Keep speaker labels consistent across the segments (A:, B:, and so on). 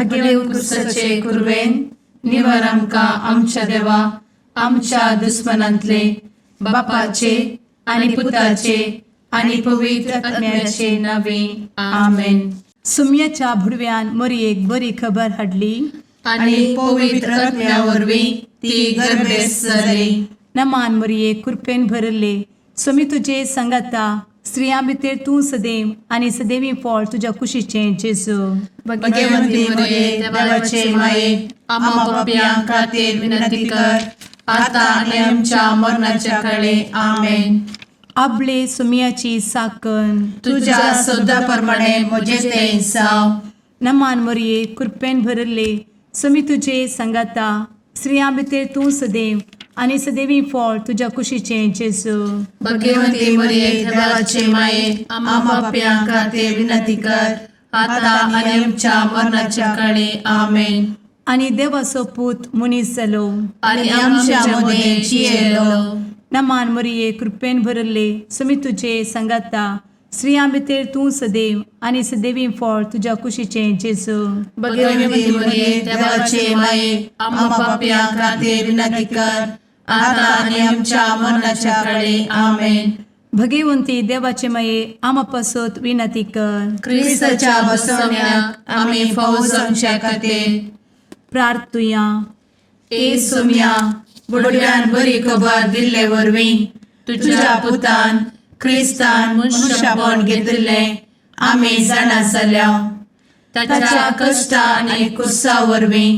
A: भगेवन
B: क्रुसाचे कुरवेन निवार आमकां आमच्या देवा आमच्या दुस्मनांतले बापाचे आनी पुताचे आनी पवित्र आत्म्याचे नावे. आमेन.
A: सुम्याच्या भुडव्यान मरियेक बरी खबर हाडली
B: आनी पवित्र आत्म्या वरवीं ती गर्भेस्त जाली.
A: नमान मरिये, कृपेन भरले, स्वामी तुजे संगाता, स्त्रियां भितर तूं सदैव आनी सदैवी फळ तुज्या कुशीचें जेजू.
B: भगवंती मरिये, देवाचे माये, आम्हा पापयां खातीर विनंती कर आता आनी आमच्या मरणाच्या काळे. आमेन.
A: आबले सुम्याची साकन
B: तुझ्या शब्दा प्रमाणे म्हजें तें जावं.
A: नमान मरिये, कृपेन भरले, स्वामी तुजे संगाता, स्त्रियां भितर तूं सदैव आनी सदैवी फळ तुज्या कुशीचें जेजू.
B: भगवंती मरिये, देवाचे माये, आम्हा पापयां खातीर विनंती कर आता आनी आमच्या मरणाच्या काळे. आमेन.
A: आनी देवाचो पूत मनीस जालो
B: आनी आमच्या मदें जियेलो.
A: नमान मरिये, कृपेन भरले, स्वामी तुजे संगाता, स्त्रियां भितर तूं सदैव आनी सदैवी फळ तुज्या कुशीचें जेजू.
B: भगवंती मरिये, देवाचे माये, आम्हा पापयां खातीर विनंती कर आता आनी आमच्या मरणाच्या काळे. आमेन.
A: भगवंती देवाचे माये, आमा पासत विनंती कर.
B: क्रिस्ताच्या बसवण्याक आमी फावो जावच्या खातीर
A: प्रार्थुया.
B: ए सोम्या, बुडव्यान बरी खबर दिल्ले वरवीं तुझ्या पुतान क्रिस्तान मनशापण घेतिल्लें आमी जाणा जाल्या. ताच्या कश्टा आनी कुर्सा वरवीं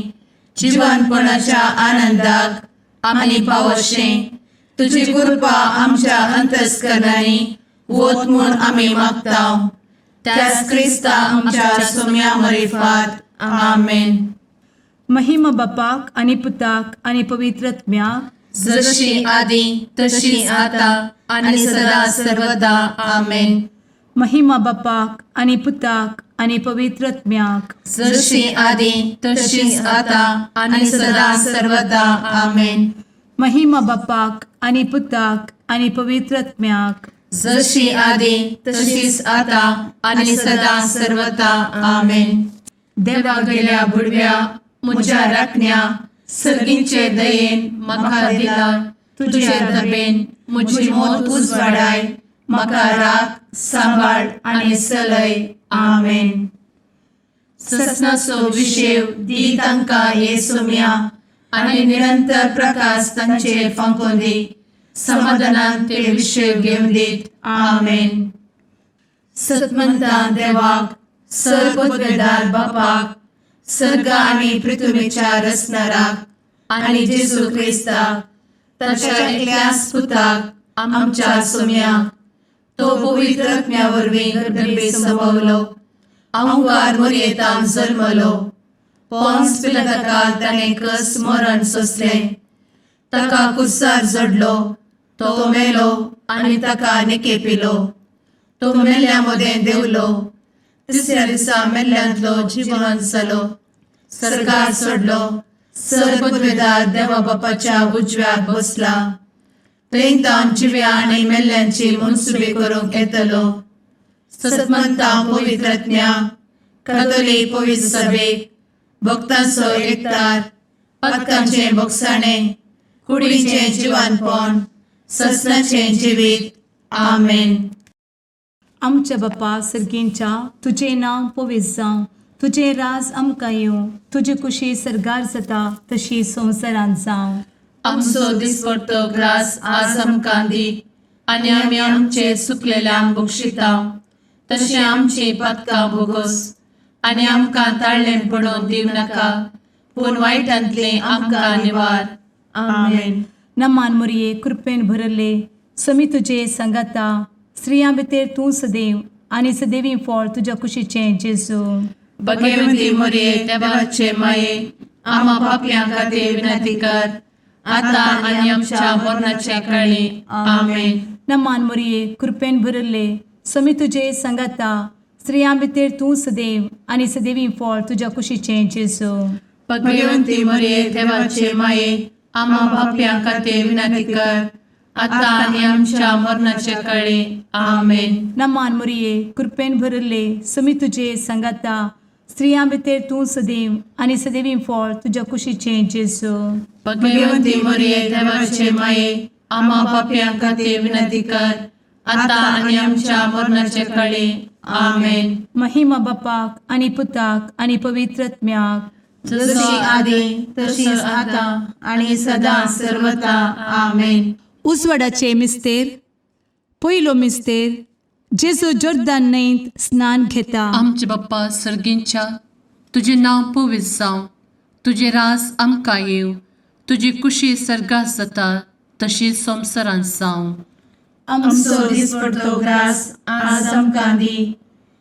B: जिवनपणाच्या आनंदाक आमी पावशें तुजी कृपा आमच्या अंतस्करणांनी वत म्हूण आमी मागता. त्याच क्रिस्ता आमच्या सोम्या मरिफात. आमेन.
A: महिमा बापाक आनी पुताक आनी पवित्र आत्म्याक,
B: जशी आदी तशी आता आनी सदा सर्वदा. आमेन.
A: महिमा बापाक आनी पुताक आनी पवित्र आत्म्याक,
B: जशी आदी तशीच आता आनी सदा सर्वदा. आमेन.
A: महिमा बापाक आनी पुताक आनी पवित्र आत्म्याक,
B: जशी आदी तशीच आता आनी सदा सर्वदा. आमेन. देवा गेल्या बुडव्या म्हज्या राखण्या सर्गींचे दयेन म्हाका दिला तुजे दबेन म्हजी मोत उजवाडाय म्हाका राख सांबाळ आनी सलय. आमेन. ससनाचो विशेव दी तांकां हे सोम्या आनी निरंतर प्रकाश तांचेर फांकोवन दी. समाधानान ते विशेव घेवन दीत. आमेन. सतमंता देवाक, सर्वपदवेदार बापाक, सर्ग आनी पृथ्वीच्या रचणाराक आनी जेजू क्रिस्ताक ताच्या एकल्याच पुताक आमच्या सोम्याक, तो पवित्र आत्म्या वरवीं गर्भे संभवलो, अहंकार मरयेतान जल्मलो, पोन्स पिलाताका ताणें कस मरण सोंसलें, ताका कुर्सार जडलो, तो मेलो आनी ताका निकेपिलो, तो मेल्ल्या मदें देंवलो, तिसऱ्या दिसा मेल्ल्यांतलो जिवन जालो, सर्गार चडलो, सर्वपदवेदार देवा बापाच्या उजव्याक बसला, थंय तावन जिव्या आनी मेल्ल्यांची मनसुबी करूंक येतलो. सतमंता पवित्र आत्म्या, कातोलीक पवित्र सभेक, भक्तांचो एकतार, पातकांचें भोगसाणें, कुडीचें जिवानपण, ससनाचें जिवीत. आमेन.
A: आमच्या बापा सर्गींच्या, तुजें नांव पवित्र जावं, तुजें राज आमकां येवं, तुजी कुशी सर्गार जाता तशी संवसारांत जावं.
B: आमचो दिसपडतो ग्रास आज आमकां दी आनी आमी आमचे सुकलेल्यांक बक्षिता तशें आमची पातकां भोगोस आनी आमकां ताळ्ळें पडोवन दिवं नाका पूण वायटांतलें आमकां निवार. आमेन.
A: नमान मरिये, कृपेन भरले, स्वामी तुजे संगाता, स्त्रियां भितर तूं सदैव आनी सदैवी फळ तुज्या कुशीचें जेजू.
B: भगवंती मरिये, देवाचे माये, आम्हा पापयां खातीर विनंती कर आता आनी आमच्या मरणाच्या काळी. आमेन.
A: नमान मरिये, कृपेन भरले, स्वामी तुजे संगाता, स्त्रियां भितर तूं सदैव आनी सदैवी फळ तुज्या कुशीचें जेजू.
B: भगवंती मरिये, देवाचे माये, आम्हा पापयां खातीर विनंती कर आता आनी आमच्या मरणाच्या काळी. आमेन.
A: नमान मरिये, कृपेन भरले, स्वामी तुजे संगाता, स्त्रियां भितर तूं सदैव आनी सदैवी फळ तुज्या कुशीचें जेजू.
B: भगवंती मरिये, देवाचे माये, आम्हा पापयां खातीर विनंती कर, आतां आनी आमच्या मरणाचे काळी. आमेन.
A: महिमा बापाक आनी पुताक आनी पवित्र आत्म्याक,
B: जशी आदी तशीच आतां आनी सदां सर्वता. आमेन.
A: उजवाडाचे मिस्तेर. पयलो मिस्तेर, जेजू जोर्दान न्हंयत स्नान घेता.
B: आमचे बाप्पा सर्गींच्या, तुजें नांव पवित्र जावं, तुजें राज आमकां येवं, तुजी कुशी सर्गात जाता तशी संवसारांत जावं.
C: आमचो दिसपडतो ग्रास आज आमकां दी,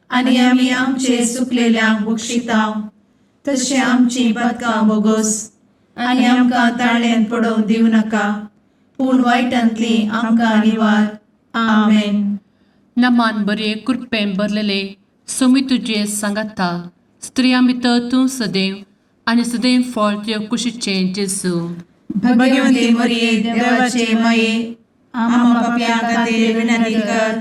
C: आनी आमी आमचे सुकलेल्यांक बक्षिता तशें आमची पदकां बोगोस, आनी आमकां ताळ्यांत पडोवंक दिवं नाका, पूण वायटांतली आमकां निवार. आमेन.
B: नमान बरे, कृपेन भरलेले, सोमी तुजे सांगाता, स्त्रियां भितर तूं सदैव आनी सदैव फळ तुज्या कुशीचें जेजू.
C: भगवंती मरिये, देवाचे माये, आम्हा पापयां खातीर विनंती कर,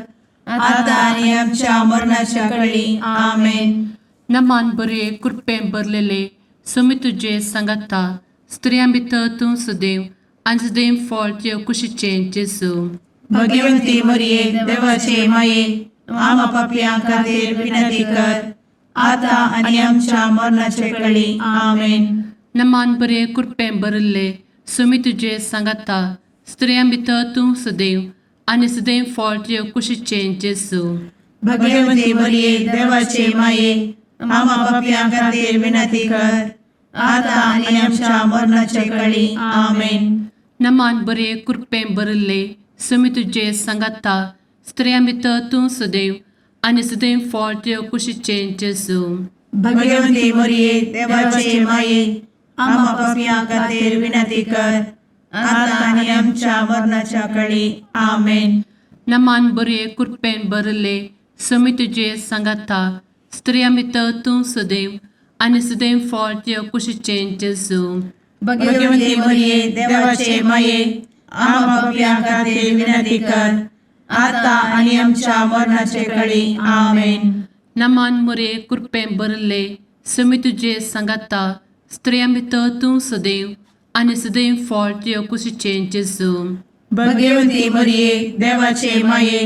C: आतां आनी आमच्या मरणाच्या कळी. आमेन.
B: नमान बरे, कृपेन भरलेले, सोमी तुजे सांगाता, स्त्रियां भितर तूं सदैव आनी सदैव फळ तुज्या कुशीचें जेजू.
C: भगवंती मरिये, देवाचे माये, आम्हा पापयां खातीर विनंती कर, आतां आनी आमच्या मरणाच्या कळी. आमेन.
B: नमान बरे, कृपेन भरिल्ले, सोमी तुजे सांगाता, स्त्रियां भितर तूं सदैव आनी सदैव फळ तुज्या कुशीचें जेजू.
C: भगवंती मरिये, देवाचे माये, आम्हा पापयां खातीर विनंती कर, आतां आनी आमच्या मरणाच्या कळी. आमेन.
B: नमान बरे, कृपेन भरिल्ले, सोमी तुजे सांगाता, स्त्रियां भितर तूं सदैव आनी सदैव फळ तुज्या कुशीचें जेजू.
C: भगवंती मरिये, देवाचे माये, आम्हा पापयां खातीर विनंती कर, आतां आनी आमच्या मरणाच्या कळी. आमेन.
B: नमान बरे, कृपेन भरिल्ले, सोमी तुजे सांगाता, स्त्रियां भितर तूं सदैव आनी सदैव फळ तुज्या कुशीचें जेजू.
C: भगवंती मरिये, देवाचे माये, आम्हा पापयां खातीर विनंती कर, आतां आनी आमच्या मरणाचे कळी. आमेन.
B: नमान मरिये, कृपेन भरिल्ले, सोमी तुजे सांगाता, स्त्रियां भितर तूं सदैव आनी सदैव फळ तुज्या कुशीचें जेजू.
C: भगवंती मरिये, देवाचे माये,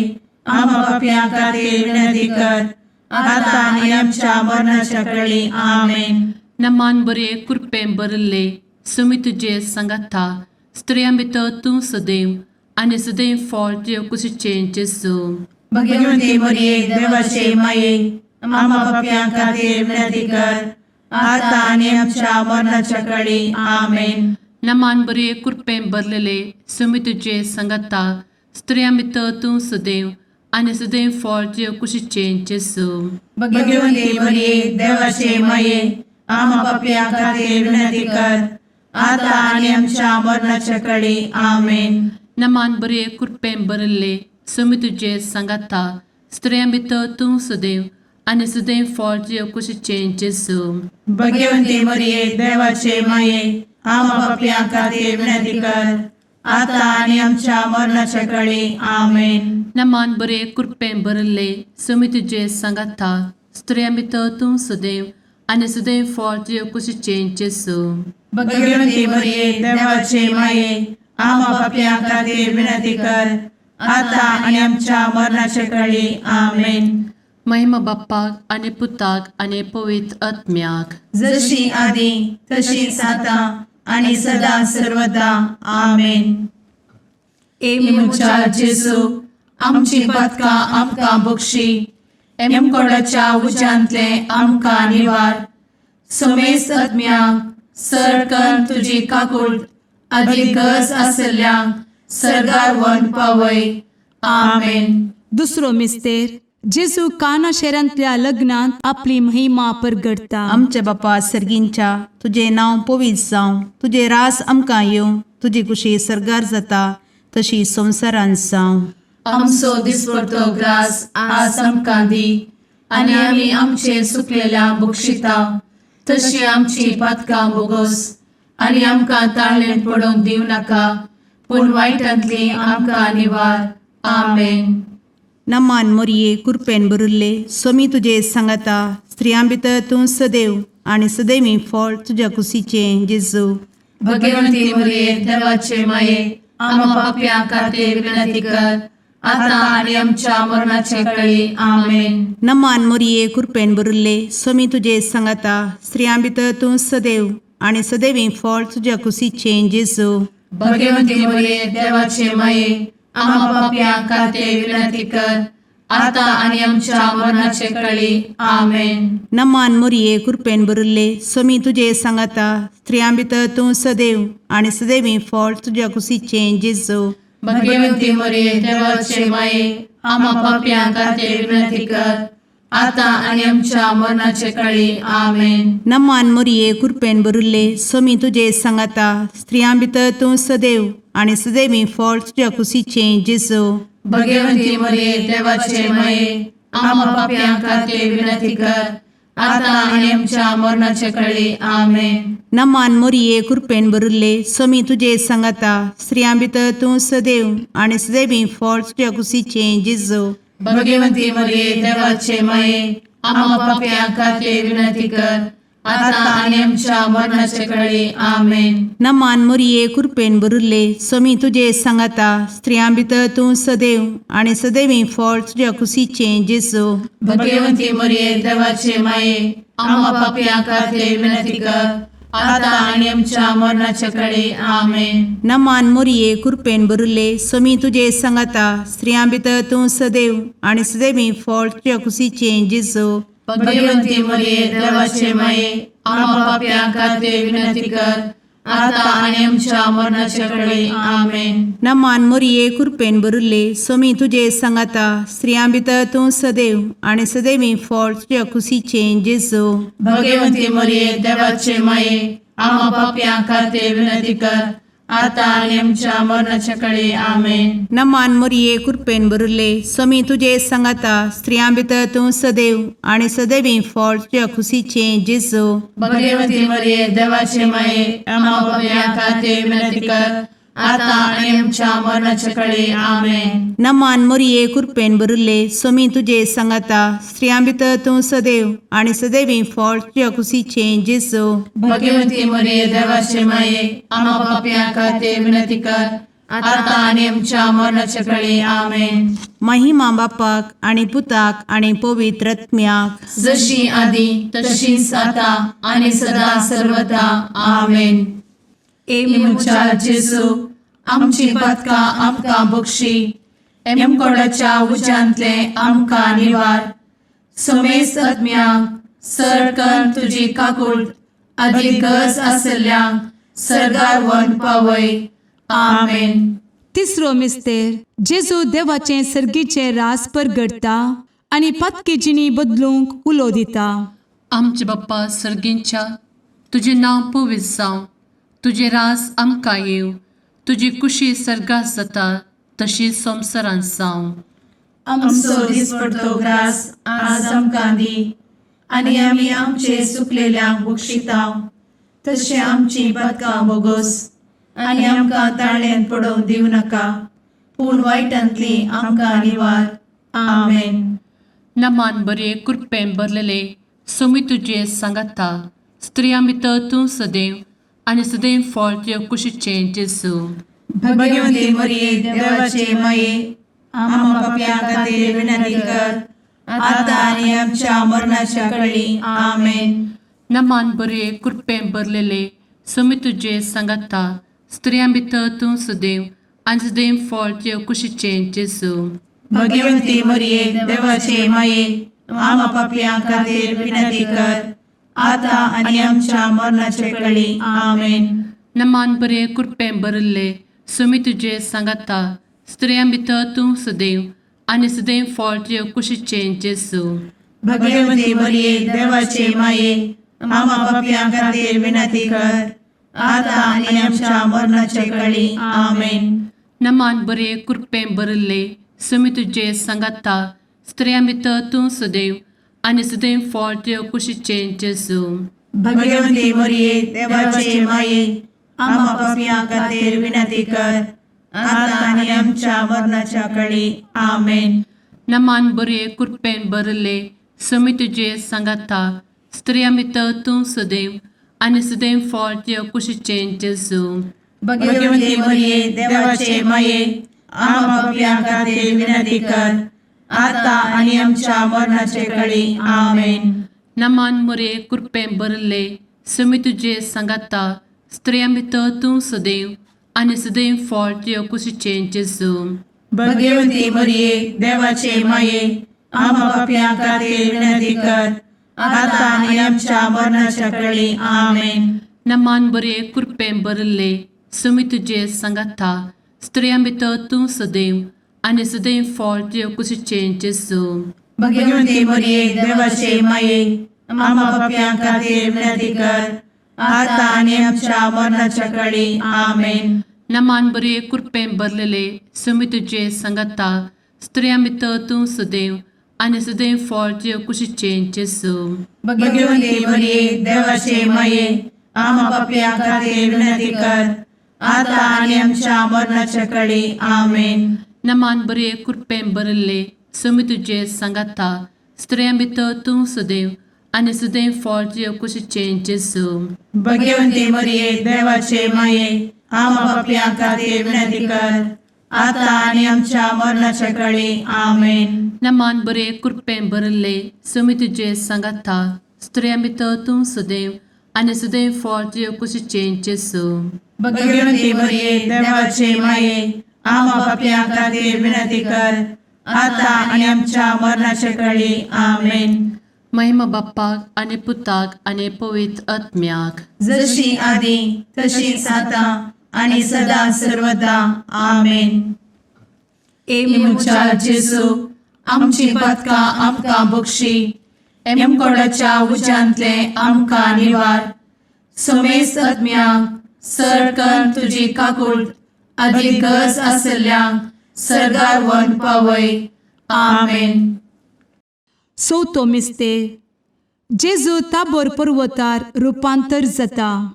C: आम्हा पापयां खातीर विनंती कर, आतां आनी आमच्या मरणाच्या कळी. आमेन.
B: नमान बरे, कृपेन भरिल्ले, सोमी तुजे सांगाता, स्त्रियां भितर तूं सदैव आनी सदैव फळ तुज्या कुशीचें जेजू.
C: भगवंती मरिये, देवाचे माये, आम्हा पापयां खातीर विनंती कर, आतां आनी आमच्या मरणाच्या कळी. आमेन.
B: नमान बरे, कृपेन भरलेले, सोमी तुजे सांगाता, स्त्रियां भितर तूं सदैव आनी सदैव फळ तुज्या कुशीचें जेजू.
C: भगवंती मरिये, देवाचे माये, आम्हा पापयां खातीर विनंती कर, आतां आनी आमच्या मरणाच्या कळी. आमेन.
B: नमान बरे, कृपेन भरिल्ले, सोमी तुजे सांगाता, स्त्रियां भितर तूं सदैव आनी सदैव फळ तुज्या कुशीचें जेजू.
C: भगवंती मरिये, देवाचे माये, आम्हा पापयां खातीर विनंती कर, आतां आनी आमच्या मरणाच्या कळी. आमेन.
B: नमान बरे, कृपेन भरिल्ले, सोमी तुजे सांगाता, स्त्रियां भितर तूं सदैव आनी सदैव फळ तुज्या कुशीचें जेजू.
C: भगवंती मरिये, देवाचे माये, आम्हा पापयां खातीर विनंती कर, आतां आनी आमच्या मरणाच्या कळी. आमेन.
B: महिमा बाप्पाक आनी पुताक आनी पवित्र आत्म्याक,
C: जशी आदी तशीच आतां आनी सदां सर्वदा. आमेन.
A: ए
C: म्हज्या जेजू, आमची पदकां आमकां बक्षी, एमकोडाच्या उज्यांतले आमकां निवार, समेस्त आत्म्यांक सरकन तुजी काकूट आदी गरज आसल्ल्यांक सरगार वन पावय. आमेन.
A: दुसरो मिस्तेर, जेजू काना शहरांतल्या लग्नांत आपली महिमा परगटता.
D: आमच्या बापा सर्गींच्या, तुजें नांव पवित्र जावं, तुजें रास आमकां येवं, तुजी कुशी सर्गार जाता तशी संवसारांत जावं.
B: आमचो दिसपडतो ग्रास आज आमकां दी, आनी आमी आमचे सुकलेल्या बक्षिता तशी आमची पातकां बोगोस, आनी आमकां ताळ्ळेंत पडोवंक दिवं नाका, पूण वायटांतली आमकां निवार. आमेन.
D: नमान मोरये कुरपेन बरुल्ले सोमी तुजे सांगाता स्त्रियां भितर तूं सदैव आनी सदैवी फळ तुज्या कुशीचें जेजू.
B: भगवंती मरिये देवाचे माये, आम्हा पाप्यां खातीर विनंती कर, आता आनी आमच्या मरणाचे कळी. आमेन.
D: नमान मोरये कुरपेन बरुल्ले सोमी तुजे सांगाता स्त्रियां भितर तूं सदैव आनी सदैवी फळ तुज्या कुशीचें जेजू.
B: भगवंती मरिये देवाचे माये, आम्हा पाप्यां खातीर विनंती कर, आता आनी आमच्या मरणाचे कळी. आमेन.
D: नमान मोरये कुरपेन बरुल्ले सोमी तुजे सांगाता स्त्रियां भितर तूं सदैव आनी सदैवी फळ तुज्या कुशीचें जेजू.
B: भगवंती मरिये देवाचे माये, आम्हा पाप्यां खातीर विनंती कर, आता आनी आमच्या मरणाचे कळी. आमेन.
D: नमान मोरये कुरपेन बरुल्ले सोमी तुजे सांगाता स्त्रियां भितर तूं सदैव आनी सदैवी फळ तुज्या कुशीचें जेजू.
B: भगवंती मरिये देवाचे माये, आम्हा पाप्यां खातीर विनंती कर, आता आनी आमच्या मरणाचे कळी. आमेन.
D: नमान मोरये कुरपेन बरुल्ले सोमी तुजे सांगाता स्त्रियां भितर तूं सदैव आनी सदैवी फळ तुज्या कुशीचें जेजू.
B: भगवंती मरिये देवाचे माये, आम्हा पाप्यां खातीर विनंती कर, आता आनी आमच्या मरणाचे कळी. आमेन.
D: नमान मोरये कुरपेन बरुल्ले सोमी तुजे सांगाता स्त्रियां भितर तूं सदैव आनी सदैवी फळ तुज्या कुशीचें जेजू.
B: भगवंती मरिये देवाचे माये, आम्हा पाप्यां खातीर विनंती कर, आता आनी आमच्या मरणाचे कळी. आमेन.
D: नमान मोरये कुरपेन बरुल्ले सोमी तुजे सांगाता स्त्रियां भितर तूं सदैव आनी सदैवी फळ तुज्या कुशीचें जेजू.
B: भगवंती मरिये देवाचे माये, आम्हा पाप्यां खातीर विनंती कर, आता आनी आमच्या मरणाचे कळी. आमेन.
D: नमान मोरये कुरपेन बरुल्ले सोमी तुजे सांगाता स्त्रियां भितर तूं सदैव आनी सदैवी फळ तुज्या कुशीचें जेजू.
B: भगवंती मरिये देवाचे माये, आम्हा पाप्यां खातीर विनंती कर, आता आनी आमच्या मरणाचे कळी. आमेन.
D: नमान मोरये कुरपेन बरुल्ले सोमी तुजे सांगाता स्त्रियां भितर तूं सदैव आनी सदैवी फळ तुज्या कुशीचें जेजू.
B: भगवंती मरिये देवाचे माये, आम्हा पाप्यां खातीर विनंती कर, आता आनी आमच्या मरणाचे कळी. आमेन.
D: नमान मोरये कुरपेन बरुल्ले सोमी तुजे सांगाता स्त्रियां भितर तूं सदैव आनी सदैवी फळ तुज्या कुशीचें जेजू.
B: भगवंती मरिये देवाचे माये, आम्हा पाप्यां खातीर विनंती कर, आता आनी आमच्या मरणाचे कळी. आमेन.
D: महिमा बापाक आनी पुताक आनी पवित्र आत्म्याक,
B: जशी आदी तशीच आता आनी सदा सर्वता. आमेन.
A: ए
B: म्हज्या जेजू, आमची पातकां आमकां बक्षी, एमकोडाच्या उज्यांतले आमकां निवार, समेस्त आत्म्यांक सरकन तुजी काकूट आदी गरज आसल्ल्यांक सर्गार व्हरून पावय. आमेन.
A: तिसरो मिस्तेर जेजू देवाचें सर्गीचें रास परगटता आनी पातकी जिणी बदलूंक उलो दिता.
B: आमचे बाप्पा सर्गींच्या, तुजें नांव पवित्र जावं, तुजें रास आमकां येवं, तुजी कुशी सर्गात जाता तशी संवसारांत जावं.
C: आमचो दिसपडतो ग्रास आज आमकां दी, आनी आमी आमचे सुकलेल्यांक बक्षितांव, तशें आमची पातकां बोगोस, आनी आमकां ताळ्यान पडोवंक दिवं नाका, पूण वायटांतली आमकां निवार. आमेन.
B: नमान बरे कृपेन भरलेले सोमी तुजे सांगाता, स्त्रियां भितर तूं सदैव आनी सदैव फळ तुज्या कुशीचें जेजू.
C: भगवंती मरिये देवाचे माये, आम्हा पापयां खातीर विनंती कर, आता आनी आमच्या मरणाच्या कळी. आमेन.
B: नमान बरे कृपेन भरलेले सोमी तुजे सांगाता, स्त्रियां भितर तूं सदैव आनी सदैव फळ तुज्या कुशीचें जेजू.
C: भगवंती मरिये देवाचे माये, आम्हा पापयां खातीर विनंती कर, आता आनी आमच्या मरणाचे कळी. आमेन.
B: नमान बरे कृपेन भरिल्ले सोमी तुजे सांगाता, स्त्रियां भितर तूं सदैव आनी सदैव फळ तुज्या कुशीचें जेजू.
C: भगवंती मरिये देवाचे माये, आम्हा पापयां खातीर विनंती कर, आता आनी आमच्या मरणाचे कळी. आमेन.
B: नमान बरे कृपेन भरिल्ले सोमी तुजे सांगाता, स्त्रियां भितर तूं सदैव आनी सदैव फळ तुज्या कुशीचें जेजू.
C: भगवंती मरिये देवाचे माये, आम्हा पापयां खातीर विनंती कर, आता आनी आमच्या मरणाच्या कळी. आमेन.
B: नमान बरे कृपेन भरले समी तुजे सांगाता स्त्रियां भितर तूं सदैव आनी सदैव फळ तुज्या कुशीचें जेजू.
C: भगवती मरिये, देवाचे माये, आम्हा पापयां खातीर विनंती कर, आता आनी आमच्या मरणाचे कळी. आमेन.
B: नमान मुरे कृपेन भरले समी तुजे सांगाता स्त्रियां भितर तूं सदैव आनी सदैव फळ तुज्या कुशीचें जेजू.
C: भगवती मरिये, देवाचे माये, आम्हा पापयां खातीर विनंती कर, आता आनी आमच्या मरणाच्या कळी. आमेन.
B: नमान बरे कृपेन भरले समी तुजे सांगाता स्त्रियां भितर तूं सदैव आनी सदैव फळ तुज्या कुशीचें जेजू.
C: भगवती मरिये, देवाचे माये, आम्हा पापयां खातीर विनंती कर, आता आनी आमच्या मरणाच्या कळी. आमेन.
B: नमान बरे कृपेन भरलेले समी तुजे सांगाता स्त्रियां भितर तूं सदैव आनी सदैव फळ तुज्या कुशीचें जेजू.
C: भगवती मरिये, देवाचे माये, आम्हा पापयां खातीर विनंती कर, आता आनी आमच्या मरणाच्या कळी. आमेन.
B: नमान बरे कृपेन भरले समी तुजे सांगाता स्त्रियां भितर तूं सदैव आनी सदैव फळ तुज्या कुशीचें जेजू.
C: भगवती मरिये, देवाचे माये, आम्हा पापयां खातीर विनंती कर, आता आनी आमच्या मरणाच्या कळी. आमेन.
B: नमान बरे कृपेन भरले समी तुजे सांगाता स्त्रियां भितर तूं सदैव आनी सदैव फळ तुज्या कुशीचें जेजू.
C: भगवती मरिये, देवाचे माये, आम्हा पापयां खातीर विनंती कर, आता आनी आमच्या मरणाच्या कळी. आमेन.
B: महिमा बाप्पाक आनी पुताक आनी पवित्र आत्म्याक.
C: जशी आदी तशीच आता आणि सदा सर्वदा. आमेन.
A: ए
C: म्हज्या जेजू, आमची पातकां आमकां बक्षी, एमकोडाच्या उज्यांतले आमकां निवार, समेस्त आत्म्यांक सरकन तुजी काकूळ आदी गरज आसल्ल्यांक सर्गार व्हरून पावय. आमेन.
A: चवथो मिस्तेर. जेजू ताबोर पर्वतार रुपांतर जाता.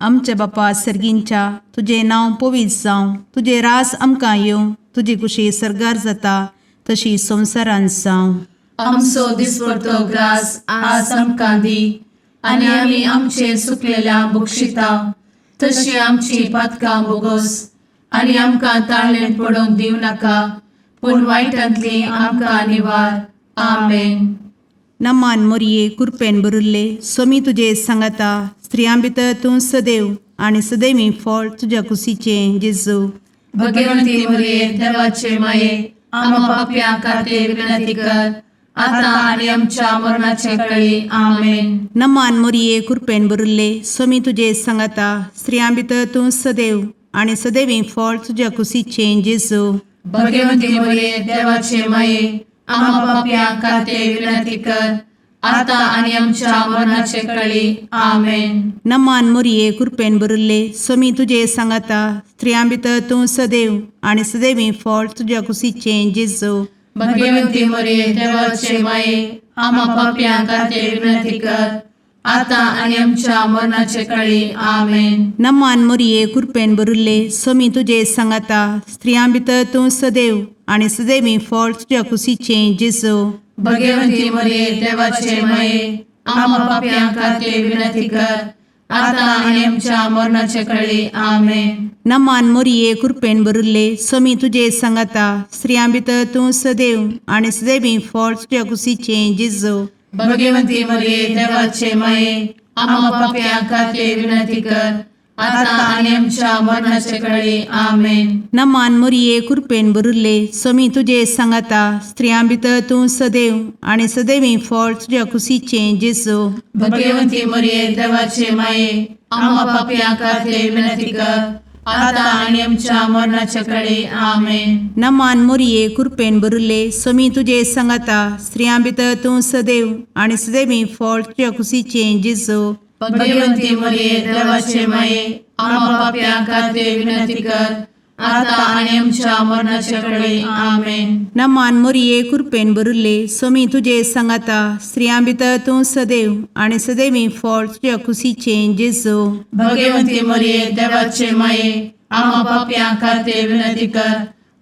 D: आमच्या बापा सर्गींच्या, तुजें नांव पवित्र जावं, तुजें रास आमकां येवं, तुजी कुशी सर्गार जाता तशी संवसारांत जावं.
B: आमचो दिसपडतो ग्रास आज आमकां दी आनी आमी आमचे सुकलेल्या बक्षिता तशी आमची पातकां बोगोस आनी आमकां ताळेन पडोवंक दिवं नाका, पूण वायटांतली आमकां निवार. आमेन.
D: नमान मोरये, कुरपेन भरिल्ले, सोमी तुजे सांगाता, स्त्रियां भितर तूं सदैव आनी सदैवी फळ तुज्या कुशीचें जेजू.
B: भगवंती मुरये, देवाचे माये, आम्हा पापयां खातीर विनंती कर, आता आनी आमच्या मरणाचे कळी. आमेन.
D: नमान मोरये, कुरपेन भरिल्ले, सोमी तुजे सांगाता, स्त्रियां भितर तूं सदैव आनी सदैवी फळ तुज्या कुशीचें जेजू.
B: भगवंती मुरये, देवाचे माये, आम्हा पापयां खातीर विनंती कर, आता आनी आमच्या मरणाचे कळी. आमेन.
D: नमान मोरये, कुरपेन भरिल्ले, सोमी तुजे सांगाता, स्त्रियां भितर तूं सदैव आनी सदैवी फळ तुज्या कुशीचें जेजू.
B: भगवंती मोरये, देवाचे माये, आम्हा पापयां खातीर विनंती कर, आता आनी आमच्या मरणाचे कळी. आमेन.
D: नमान मोरये, कुरपेन भरिल्ले, सोमी तुजे सांगाता, स्त्रियां भितर तूं सदैव आनी सदैवी फळ तुज्या कुशीचें जेजू.
B: भगवंती मोरये, देवाचे माये, आम्हा पापयां खातीर विनंती कर, आता आनी आमच्या मरणाचे कळी. आमेन.
D: नमान मोरये, कुरपेन भरिल्ले, सोमी तुजे सांगाता, स्त्रियां भितर तूं सदैव आनी सदैवी फळ तुज्या कुशीचें जेजू.
B: भगवंती मोरये, देवाचे माये, आम्हा पापयां खातीर विनंती कर, आता आनी आमच्या मरणाचे कळी. आमेन.
D: नमान मोरये, कुरपेन भरिल्ले, सोमी तुजे सांगाता, स्त्रियां भितर तूं सदैव आनी सदैवी फळ तुज्या कुशीचें जेजू.
B: भगवंती मोरये, देवाचे माये, आम्हा पापयां खातीर विनंती कर, आता आनी आमच्या मरणाचे कळी. आमेन.
D: नमान मोरये, कुरपेन भरिल्ले, सोमी तुजे सांगाता, स्त्रियां भितर तूं सदैव आनी सदैवी फळ तुज्या कुशीचें जेजू.
B: भगवंती मोरये, देवाचे माये, आम्हा पापयां खातीर विनंती कर, आता आनी आमच्या मरणाचे कळी. आमेन.
D: नमान मोरये, कुरपेन भरिल्ले, सोमी तुजे सांगाता, स्त्रियां भितर तूं सदैव आनी सदैवी फळ तुज्या कुशीचें जेजू.
B: भगवंती मोरये, देवाचे माये, आम्हा पापयां खातीर विनंती कर,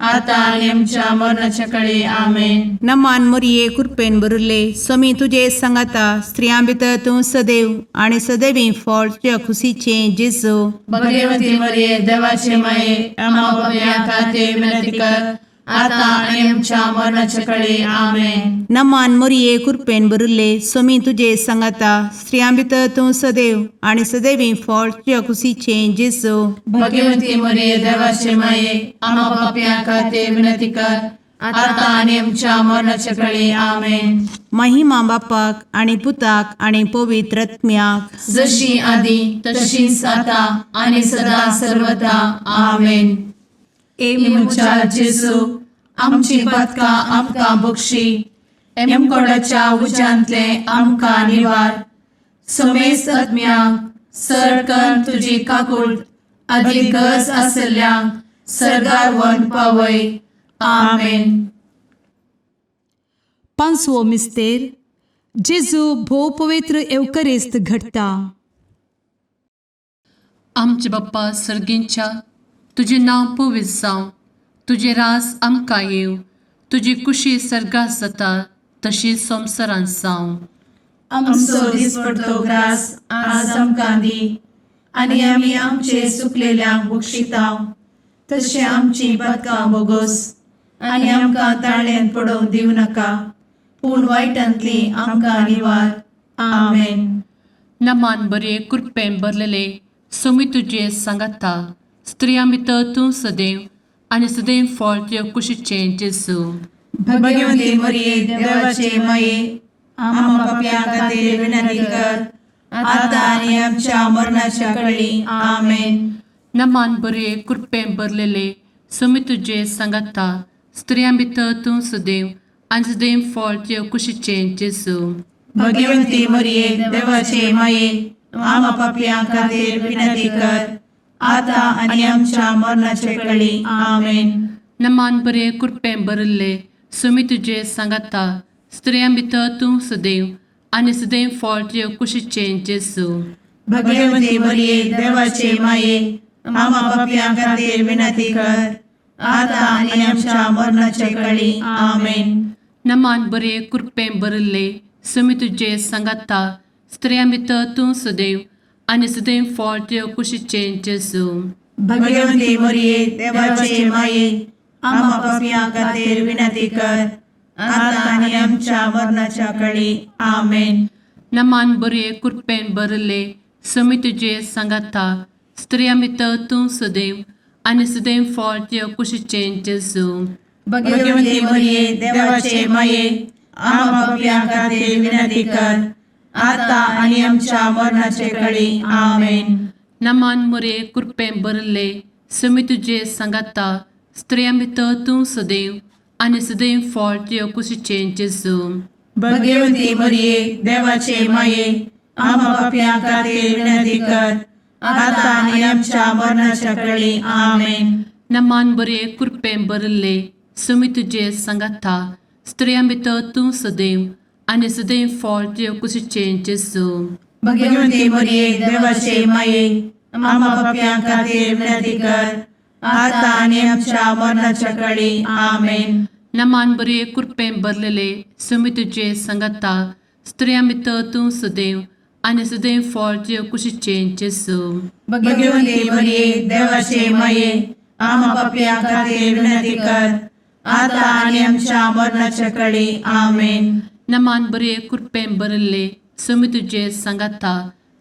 C: आतां आनी आमच्या मरणाच्या कळे. आमेन.
D: नमान मोरये कृपेन भरिल्ले, स्वामी तुजे सांगाता, स्त्रियां भितर तूं सदैव आनी सदैवी फळ तुज्या खुशीचें जेजू.
C: भगवती मरिये, देवाचे माये, आम्हा पापयां खातीर विनंती कर, आतां आनी आमच्या मरणाच्या कळे. आमेन.
D: नमान मोरये कृपेन भरिल्ले, स्वामी तुजे सांगाता, स्त्रियां भितर तूं सदैव आनी सदैवी फळ तुज्या खुशीचें जेजू.
C: भगवती मरिये, देवाचे माये, आम्हा पापयां खातीर विनंती कर, आतां आनी आमच्या मरणाच्या कळे. आमेन.
D: महिमा बापाक आनी पुताक आनी पवित्र आत्म्याक,
C: जशी आदी तशीच आता आनी सदा सर्वदा. आमेन.
A: ए
C: म्हज्या जेजू, आमची पातकां आमकां बक्षी, एमकोडाच्या उज्यांतले आमकां निवार, समेस्त आत्म्यांक सरकन तुजी काकूट आदी गरज आसल्ल्यांक सर्गार व्हरून पावय. आमेन.
A: पांचवो मिस्तेर, जेजू भोव पवित्र एवकरिस्त घडटा.
B: आमचे बाप्पा सर्गींच्या, तुजें नांव पवित्र जावं, तुजें राज आमकां येवं, तुजी कुशी सर्गात जाता तशी संवसारांत जावं.
C: आमचो दिसपडतो ग्रास आज आमकां दी, आनी आमी आमचे सुकलेल्यांक बक्षितांव, तशें आमची पातकां बोगोस, आनी आमकां ताळ्यांत पडोवंक दिवं नाका, पूण वायटांतली आमकां निवार. आमेन.
B: नमान बरे कृपेन भरलेले, स्वामी तुजे सांगाता, स्त्रियां भितर तूं सदैव आनी सदैव फळ तुज्या कुशीचें जेजू.
C: भगवती मरिये, देवाचे माये, आम्हा पापयां खातीर विनंती कर, आतां आनी आमच्या मरणाच्या कळी. आमेन.
B: नमान बरे कृपेन भरलेले, स्वामी तुजे सांगाता, स्त्रियां भितर तूं सदैव आनी सदैव फळ तुज्या कुशीचें जेजू.
C: भगवती मरिये, देवाचे माये, आम्हा पापयां खातीर विनंती कर, आतां आनी आमच्या मरणाच्या कळी. आमेन.
B: नमान बरे कृपेन भरिल्ले, स्वामी तुजे सांगाता, स्त्रियां भितर तूं सदैव आनी सदैव फळ तुज्या कुशीचें जेजू.
C: भगवती मरिये, देवाचे माये, आम्हा पापयां खातीर विनंती कर, आतां आनी आमच्या मरणाच्या कळी. आमेन.
B: नमान बरे कृपेन भरिल्ले, स्वामी तुजे सांगाता, स्त्रियां भितर तूं सदैव आनी सदैव फळ तुज्या कुशीचें जेजू.
C: भगवती मरिये, देवाचे माये, आम्हा पापयां खातीर विनंती कर, आतां आनी आमच्या मरणाच्या कळी. आमेन.
B: नमान बरे कृपेन भरिल्ले, स्वामी तुजे सांगाता, स्त्रियां भितर तूं सदैव आनी सदैव फळ तुज्या कुशीचें जेजू.
C: भगवती मरिये, देवाचे माये, आम्हा पापयां खातीर विनंती कर, आतां आनी आमच्या मरणाचे कळी. आमेन.
B: नमान मुरे कृपेन भरिल्ले, स्वामी तुजे सांगाता, स्त्रियां भितर तूं सदैव आनी सदैव फळ तुज्या कुशीचें जेजू.
C: भगवती मरिये, देवाचे माये, आम्हा पापयां खातीर विनंती कर, आतां आनी आमच्या मरणाच्या कळी. आमेन.
B: नमान बरे कृपेन भरिल्ले, स्वामी तुजे सांगाता, स्त्रियां भितर तूं सदैव आनी सदैव फळ तुज्या कुशीचें जेजू.
C: भगवती मरिये, देवाचे माये, आम्हा पापयां खातीर विनंती कर, आतां आनी आमच्या मरणाच्या कळी. आमेन.
B: नमान बरे कृपेन भरलेले, स्वामी तुजे सांगाता, स्त्रियां भितर तूं सदैव आनी सदैव फळ तुज्या कुशीचें जेजू.
C: भगवती मरिये, देवाचे माये, आम्हा पापयां खातीर विनंती कर, आतां आनी आमच्या मरणाच्या कळी. आमेन.
B: नमान बरे कृपेन भरिल्ले, स्वामी तुजे सांगाता,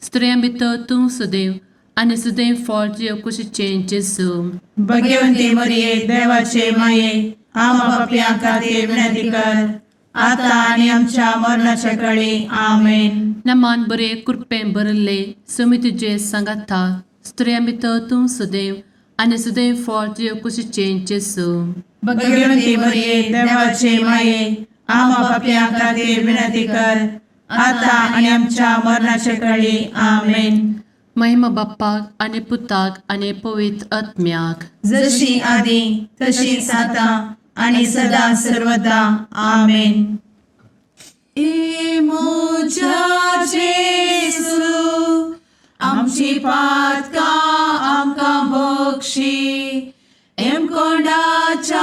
B: स्त्रियां भितर तूं सदैव आनी सदैव फळ तुज्या कुशीचें जेजू.
C: भगवती मरिये, देवाचे माये, आम्हा पापयां खातीर विनंती कर, आतां आनी आमच्या मरणाच्या कळी. आमेन.
B: नमान बरे कृपेन भरिल्ले, स्वामी तुजे सांगाता, स्त्रियां भितर तूं सदैव आनी सदैव फळ तुज्या कुशीचें जेजू.
C: भगवती मरिये, देवाचे माये, आम्हा पापयां खातीर विनंती कर, आतां आनी आमच्या मरणाच्या कळी. आमेन.
B: महिमा बाप्पाक आनी पुताक आनी पवित्र आत्म्याक,
C: जशी आदी तशीच आतां आनी सदा सर्वदा. आमेन. ए म्हज्या जेजू, आमची पातकां आमकां बक्षी, एमकोंडाच्या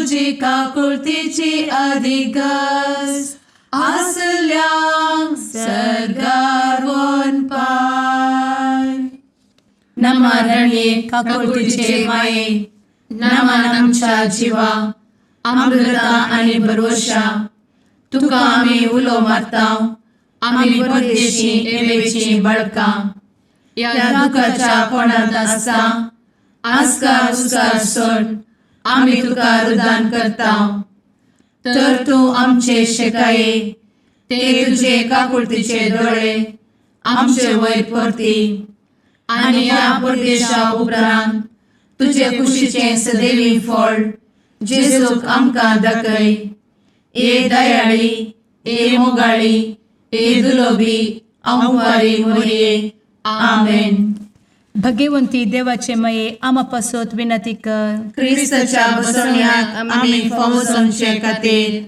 B: तुजी काकुळतीची अधिगस आसल्यांक सर्गार वनपाय. नमरणये काकुळतीचे माये, नमन आमच्या जिवा, अमृता आनी भरवशा, तुका आमी उलो मारता, आमी परदेशी एवेची बळकां ह्या दुखाच्या कोणांत आसता आस्कार उस्कार सोड आमी तुका रुदान करता. तर तूं आमचे शेकाये ते तुजे काकुळतीचे दोळे आमचे वयर परती आनी ह्या परदेशा उपरांत तुजे कुशीचें सदैवी फळ जेजूक आमकां दाखय. ए दयाळी, ए मोगाळी, ए दुलोबी अंवारी मोरये. आमेन.
A: भगवंती देवाचे मये आमा पासत विनंती कर.
C: क्रिस्ताच्या बसवण्याक आमी फावो जावचे खातीर.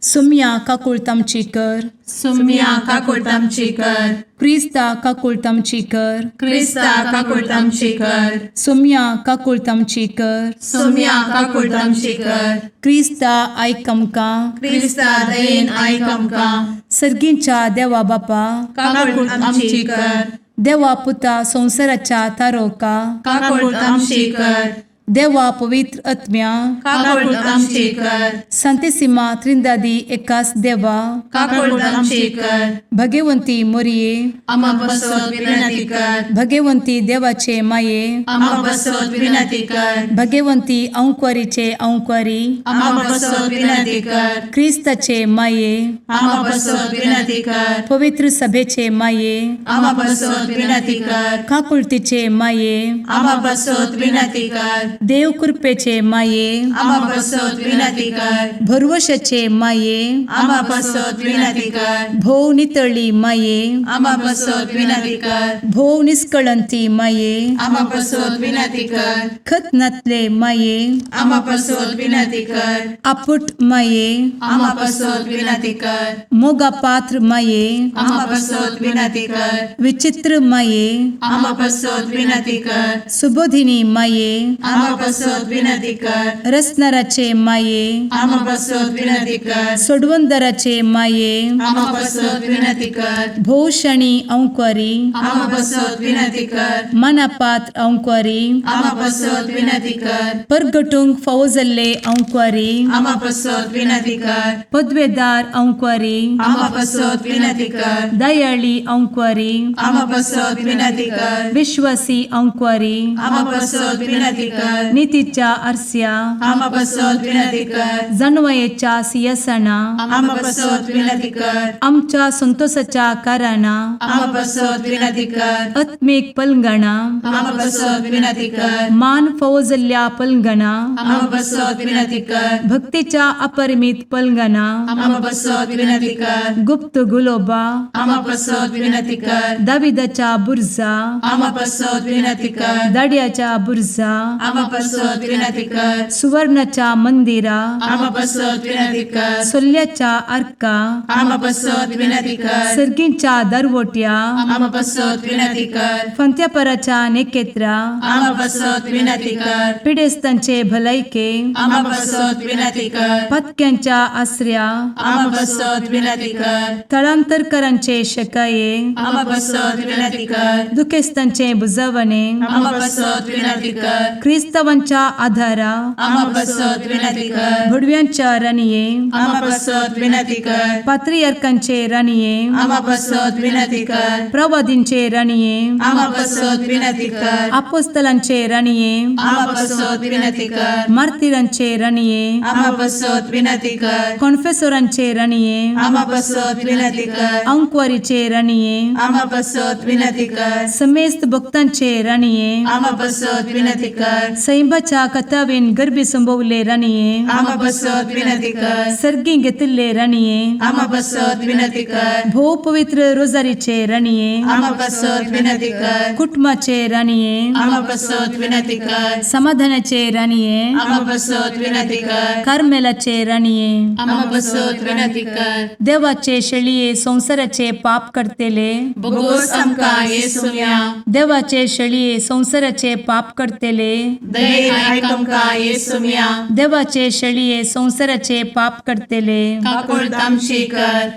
A: सुम्या काकुळत आमची कर.
C: सुम्या काकुळत आमची कर.
A: क्रिस्ता काकुळत आमची कर.
C: क्रिस्ता काकुळत आमची कर.
A: सुम्या काकुळत आमची कर.
C: सुम्या काकुळत आमची कर.
A: क्रिस्ता आयक आमकां.
C: क्रिस्ता दयेन आयक आमकां.
A: सर्गींच्या देवा बापा,
C: काकुळत आमची कर.
A: देवा पुता संवसाराच्या तारोका,
C: काकुळत आमची कर.
A: देवा पवित्र आत्म्या,
C: काकुळत आमची कर.
A: संतेसिमा त्रिंदादी एकास देवा,
C: काकुळत आमची कर.
A: भगवंती मोरये,
C: आमा बसत विनंती कर.
A: भगवंती देवाचे माये,
C: आमा बसत विनंती कर.
A: भगवंती अंक्वारीचे अंक्वारी,
C: आमा बसत विनंती कर.
A: क्रिस्ताचे माये,
C: आमा बसत विनंती कर.
A: पवित्र सभेचे माये,
C: आमा बसत विनंती कर.
A: काकुळतीचे माये,
C: आमा बसत विनंती कर.
A: देव कृपेचे माये,
C: आमा बसत विनंती कर.
A: भरवशाचे माये,
C: आमा बसत विनंती कर.
A: भोव नितळी माये,
C: आमा बसत विनंती कर.
A: भोव निस्कळंती माये,
C: आमा बसत विनंती कर.
A: खतनातले माये,
C: आमा बसत विनंती कर.
A: आपुट माये,
C: आमा बसत विनंती कर.
A: मोगा पात्र माये,
C: आमा बसत विनंती कर.
A: विचित्र माये,
C: आमा बसत विनंती कर.
A: सुबोधिनी माये,
C: आमा बसत विनंती कर.
A: रसनाराचे माये,
C: आमा बसत विनंती कर.
A: सोडवंदराचे माये,
C: आमा बसत विनंती कर.
A: भोवशणी अंक्वारी,
C: आमा बसत विनंती कर.
A: मनापात्र अंक्वारी,
C: आमा बसत विनंती कर.
A: परगटूंक फावो जाल्ले अंक्वारी,
C: आमा बसत विनंती कर.
A: पदवेदार अंक्वारी,
C: आमा बसत विनंती कर.
A: दयाळी अंक्वारी,
C: आमा बसत विनंती कर.
A: विश्वासी अंक्वारी,
C: आमा बसत विनंती कर.
A: नितीच्या आरस्या,
C: आमा बसत विनंती कर.
A: जानवयेच्या सियासना,
C: आमा बसत विनंती कर.
A: आमच्या संतोषाच्या कारणा,
C: आमा बसत विनंती कर.
A: आत्मीक पलंगणा,
C: आमा बसत विनंती कर.
A: मान फावो जाल्ल्या पलंगणा,
C: आमा बसत विनंती कर.
A: भक्तीच्या अपरिमित पलंगणा,
C: आमा बसत विनंती कर.
A: गुप्त गुलोबा,
C: आमा बसत विनंती कर.
A: दाविदाच्या बुर्जा,
C: आमा बसत विनंती कर.
A: दाड्याच्या बुर्जा,
C: आमा बसत विनंती कर.
A: सुवर्णाच्या मंदिरा,
C: आमा बसत विनंती कर.
A: सोल्ल्याच्या आर्का,
C: आमा बसत विनंती कर.
A: सर्गींच्या दरवट्या,
C: आमा बसत विनंती कर.
A: फंत्यापराच्या नेकेत्रा,
C: आमा बसत विनंती कर.
A: पिडेस्तांचे भलायके,
C: आमा बसत विनंती कर.
A: पत्क्यांच्या आसऱ्या,
C: आमा बसत विनंती कर.
A: थळांतरकरांचे शकाये,
C: आमा बसत विनंती कर.
A: दुखेस्तांचे बुजवणे,
C: आमा बसत विनंती कर.
A: क्रिस्तावांच्या आधारा,
C: आमा बसत विनंती कर.
A: भुडव्यांच्या राणये,
C: आमा बसत विनंती कर.
A: पात्रियार्कांचे राणये,
C: आमा बसत विनंती कर.
A: प्रवादींचे राणये,
C: आमा बसत विनंती कर.
A: आपोस्तलांचे राणये,
C: आमा बसत विनंती कर.
A: मार्तिरांचे राणये,
C: आमा बसत विनंती कर.
A: कॉन्फेसोरांचे राणये,
C: आमा बसत विनंती कर.
A: अंक्वारीचे राणये,
C: आमा बसत विनंती कर.
A: समेस्त भक्तांचे राणये,
C: आमा बसत विनंती कर.
A: सैंबाच्या कथावेन गर्भी संभवले राणये,
C: आमा बसत विनंती कर.
A: सर्गी घेतिल्ले राणये,
C: आमा बसत विनंती कर.
A: भोव पवित्र रोजारीचे राणये,
C: आमा बसत विनंती कर.
A: कुटुंबाचे राणये,
C: आमा बसत विनंती कर.
A: समाधानाचे राणये,
C: आमा बसत विनंती कर.
A: कार्मेलाचे राणये,
B: आमा बसत विनंती कर.
A: देवाचे शेळये संवसाराचे पाप करतेले,
B: बोगोस आमकां येसुम्या,
A: देवाचे शेळये संवसाराचे पाप करतेले,
B: दयेन आयक आमकां येसुम्या.
A: देवाचे शेळये संवसाराचे पाप करतले,
B: काकुळट आमची कर.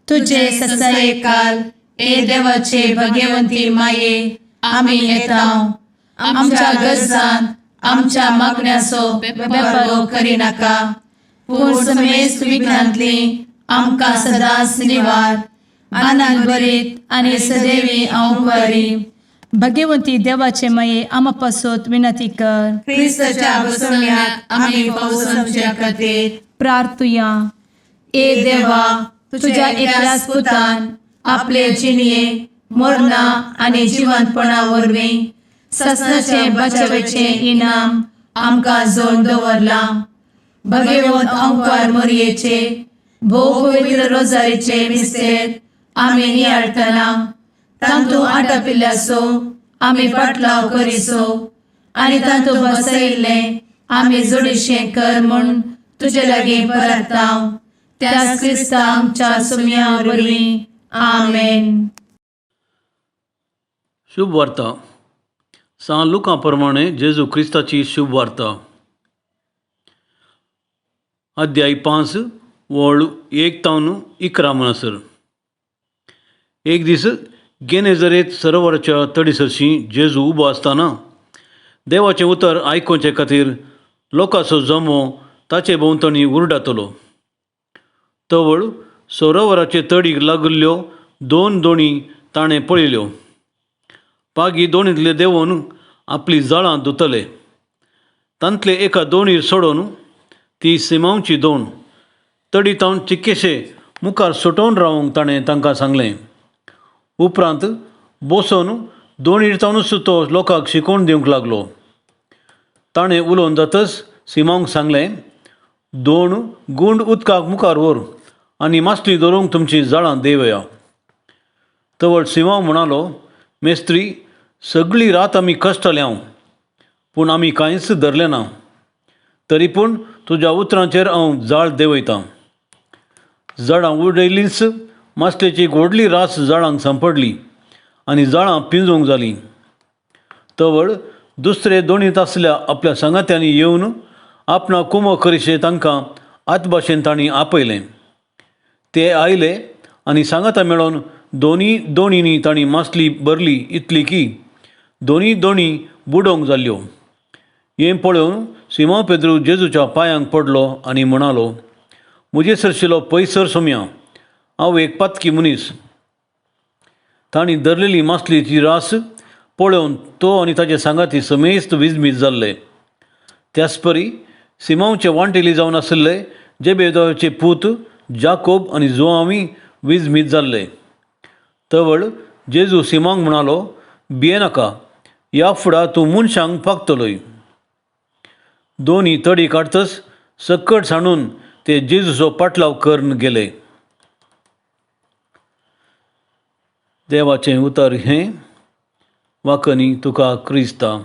A: तुजे
B: तुजे ससायेकाल ए देवाचे भगवंती माये, आमी येता आमच्या गरजान आमच्या मागण्याचो बेपारो करिनाका, पूण समेस्त विघ्नांतली आमकां सदांच निवार. आनंद भरीत आनी सदैवी अंवकारी.
A: भगवंती देवाचे माये, आमा पासत विनंती कर.
B: क्रिस्ताच्या बसवण्याक आमी पावसाच्या खातीर
A: प्रार्थुया.
B: ए देवा, तुझ्या एकल्याच पुतान आपले जिणये मरणा आनी जिवंतपणा वरवीं ससनाचे बचावेचे इनाम आमकां जोड दवरलां. भगवंत अंकार मोरयेचे भोव पवित्र रोजारीचे मिस्तेर आमी नियाळटना तांतू आटापिल्ल्याचो आमी पाटलाव करिसो आनी तांतू बसयिल्लें आमी जोडीशें कर म्हूण तुजे लागीं परताव. त्याच क्रिस्ता आमच्या सुम्या वरवीं. आमेन.
E: शुभ वार्ता सां लुका प्रमाणे जेजू क्रिस्ताची शुभ वार्ता. अध्याय 5 वळ 1 तावन 11 म्हणसर. एक दीस गेनेजरेत सरोवराच्या तडीसरशी जेजू उबो आसतना देवाचें उतर आयकुचे खातीर लोकांचो जमो ताचे भोंवतणी उरडातलो. तवळ सरोवराचे तडीक लागिल्ल्यो 2 दोणी ताणें पळयल्यो. पागी दोणींतले देंवोवन आपली जाळां धुतले. तांतले एका दोणीर सोडून ती सिमांवची दोण तडी तावन चिक्केशे मुखार सुटोवन रावंक ताणें तांकां सांगलें. उपरांत बसोवन दोणीर तावनूच तो लोकांक शिकोवन दिवंक लागलो. ताणें उलोवन जातच सिमांवक सांगलें, 2 गुंड उदकाक मुखार व्हर आनी मासली धरूंक तुमची जाळां देवया. तवळ सिमांव म्हणालो, मेस्त्री, सगळी रात आमी कश्टले हांव, पूण आमी कांयच धरलें ना. तरी पूण तुज्या उतरांचेर हांव जाळ देंवयतां. जाळां उडयलींच मासलेची एक व्हडली रास जाळांक सांपडली आनी जाळां पिंजूंक जालीं. तवळ दुसरे दोणींत आसल्या आपल्या सांगात्यांनी येवन आपणाक कुमो करिशे तांकां आतभाशेन तांणी आपयलें. ते आयले आनी सांगाता मेळोवन दोनी दोणींनी तांणी मासली भरली इतली की दोनी दोणी बुडोवंक जाल्ल्यो. हें पळोवन सिमांव पेद्रू जेजूच्या पांयांक पडलो आनी म्हणालो, म्हजे सरशिलो पयसर सोम्या, हांव एक पातकी मनीस. तांणी धरलेली मासलेची रास पळोवन तो आनी ताचे सांगाती समेस्त विजमीत जाल्ले. त्याच परी सिमांवचे वांटेली जावन आशिल्ले जेबेदाचे पूत जाकोब आनी जुआंवूय विजमीत जाल्ले. तवळ जेजू सिमांक म्हणालो, भियेनाका, ह्या फुडा तूं मनशांक पागतलोय. दोनी तडी काडतच सकट सांडून ते जेजूचो पाटलाव करून गेले. देवाचें उतर हें. वाकनी तुका क्रिस्ता.